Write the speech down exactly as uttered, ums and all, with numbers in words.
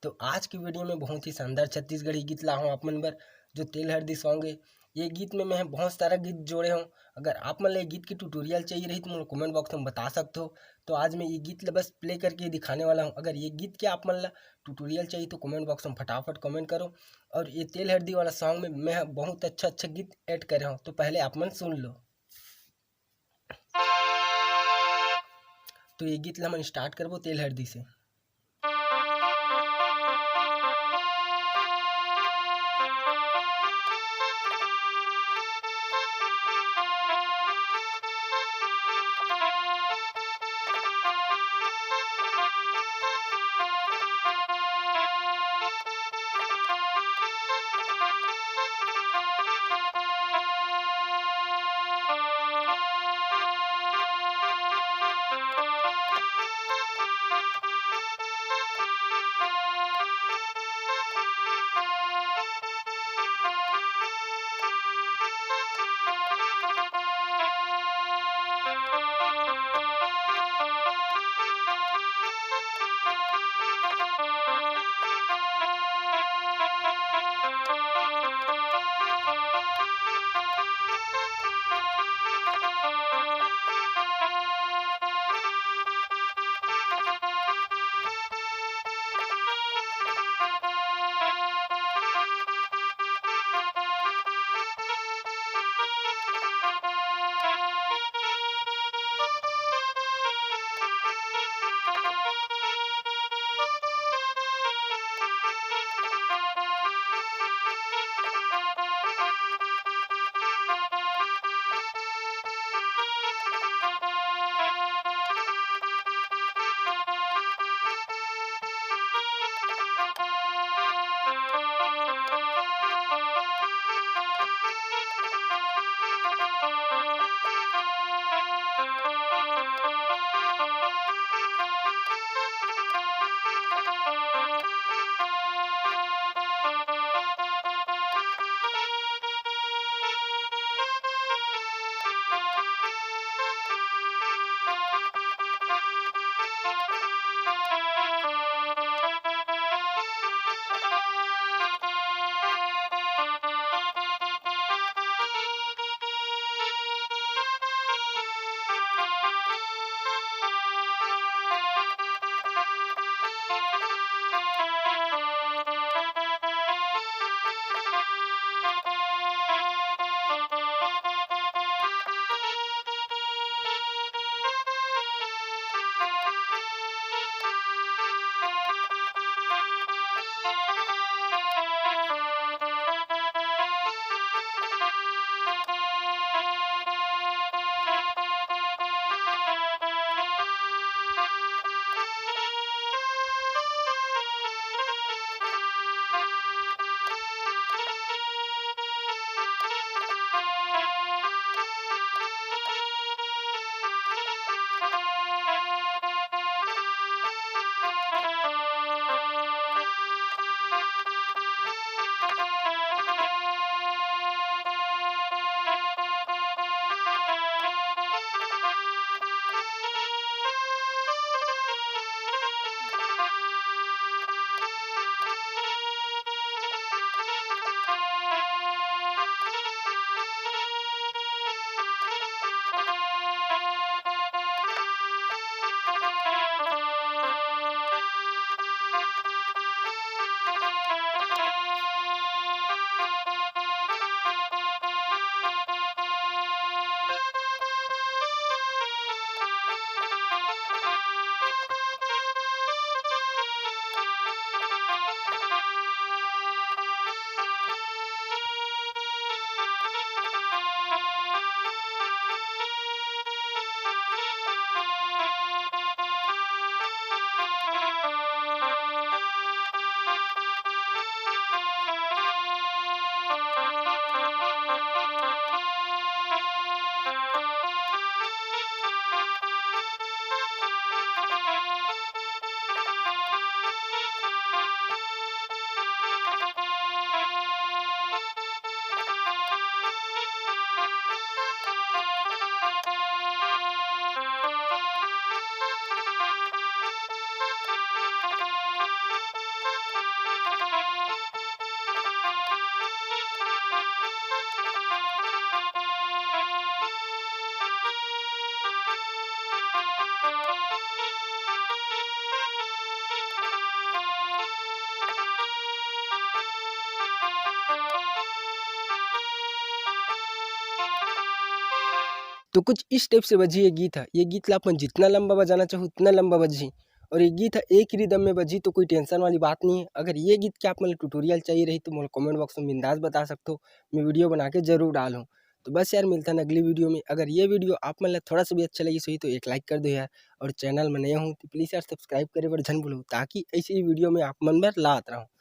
तो आज की वीडियो में बहुत ही शानदार छत्तीसगढ़ी गीत ला हूँ आप मन बर, जो तेल हरदी सॉन्ग है। ये गीत में मैं बहुत सारा गीत जोड़े हूँ। अगर आप मन ला ये गीत की ट्यूटोरियल चाहिए रही तो मोला कमेंट बॉक्स में बता सकते हो। तो आज मैं ये गीत ला बस प्ले करके ही दिखाने वाला हूँ। अगर ये गीत के आप मन ला ट्यूटोरियल चाहिए तो कमेंट बॉक्स में फटाफट कमेंट करो। और ये तेल हरदी वाला सॉन्ग में मैं बहुत अच्छा अच्छा गीत ऐड करे हूँ, तो पहले आप मन सुन लो। तो ये गीत ला हमन स्टार्ट करबो तेल हरदी से। तो कुछ इस टाइप से बजही ये गीत ह। ये गीत ला अपन जितना लंबा बजाना चाहो, उतना लंबा बजही। और ये गीत ह एक रिदम में बजही, तो कोई टेंशन वाली बात नहीं है। अगर ये गीत के आप मन ला ट्यूटोरियल चाहिए रही, तो मोला कमेंट बॉक्स में बिंदास बता सकते हो, मैं वीडियो बना के जरूर डालूँ। तो बस यार, मिलथन अगली वीडियो में। अगर ये वीडियो आप मन ला थोड़ा सा भी अच्छा लगिस होही, तो एक लाइक कर दो यार, और चैनल में नए हो, तो प्लीज यार, सब्सक्राइब करे बर झन भूलो, ताकि ऐसी वीडियो में आप मन बर लात रहूँ।